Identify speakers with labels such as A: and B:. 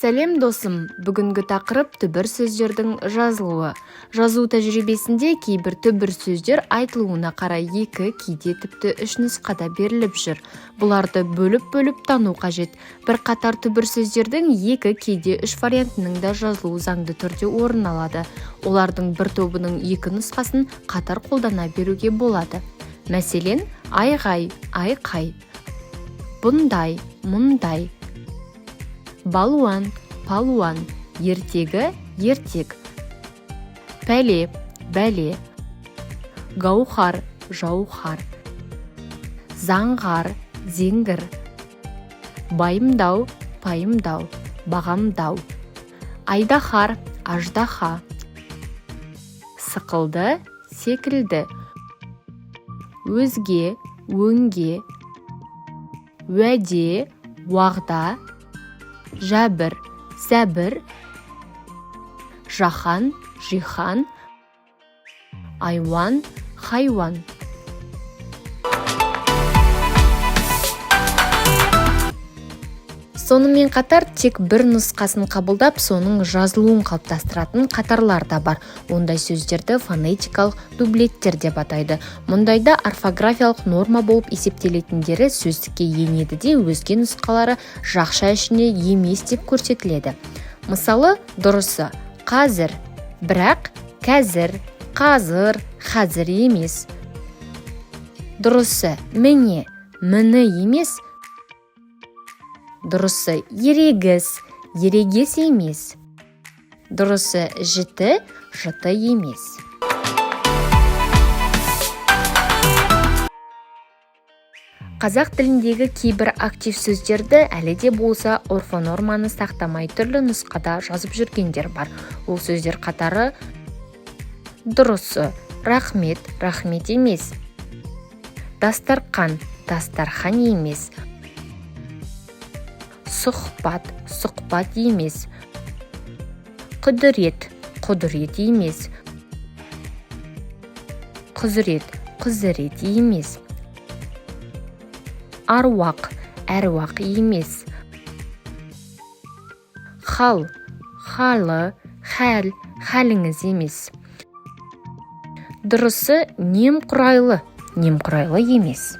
A: Сәлем досым, бүгінгі тақырып түбір сөздердің жазылуы. Жазу тәжірибесінде кейбір түбір сөздер айтылуына қарай екі, кейде тіпті үш нұсқада беріліп жүр. Бұларды бөліп-бөліп тану қажет. Бірқатар түбір сөздердің екі, кейде үш вариантының да жазылуы заңды түрде орын алады. Олардың бір тобының екі нұсқасын қатар қолдана беруге болады. Мәселен, айғай, айқай, бұндай, мұндай, балуан, палуан, ертегі, ертек, пәле, бәле, гауһар, жауһар, заңғар, зеңгір, байымдау, пайымдау, бағамдау, айдаһар, аждаһа, сықылды, секілді, өзге, өңге, уәде, уағда, жәбір, зәбір, жаһан, жиһан, айуан, хайуан. Сонымен қатар тек бір нұсқасын қабылдап, соның жазылуын қалыптастыратын қатарлар да бар. Ондай сөздерді фонетикалық дублеттер деп атайды. Мұндайда орфографиялық норма болып есептелетіндері сөздікке енеді де, өзге нұсқалары жақша ішінде емес деп көрсетіледі. Мысалы, дұрысы қазір, бірақ кәзір, қазыр, хәзір емес. Дұрысы міне, міні емес. Дұрысы ерегіс, ерегес емес. Дұрысы жіті, жыты емес. Қазақ тіліндегі кейбір актив сөздерді әлі де болса орфонорманы сақтамай түрлі нұсқада жазып жүргендер бар. Ол сөздер қатары дұрысы рахмет, рахмет емес, дастарқан, дастархан емес, сұхбат, сұхбат емес, құдірет, құдірет емес, құзырет, құзырет емес, аруақ, әруақ емес, хал, халы, хәл, хәліңіз емес. Дұрысы немқұрайлы, немқұрайлы емес.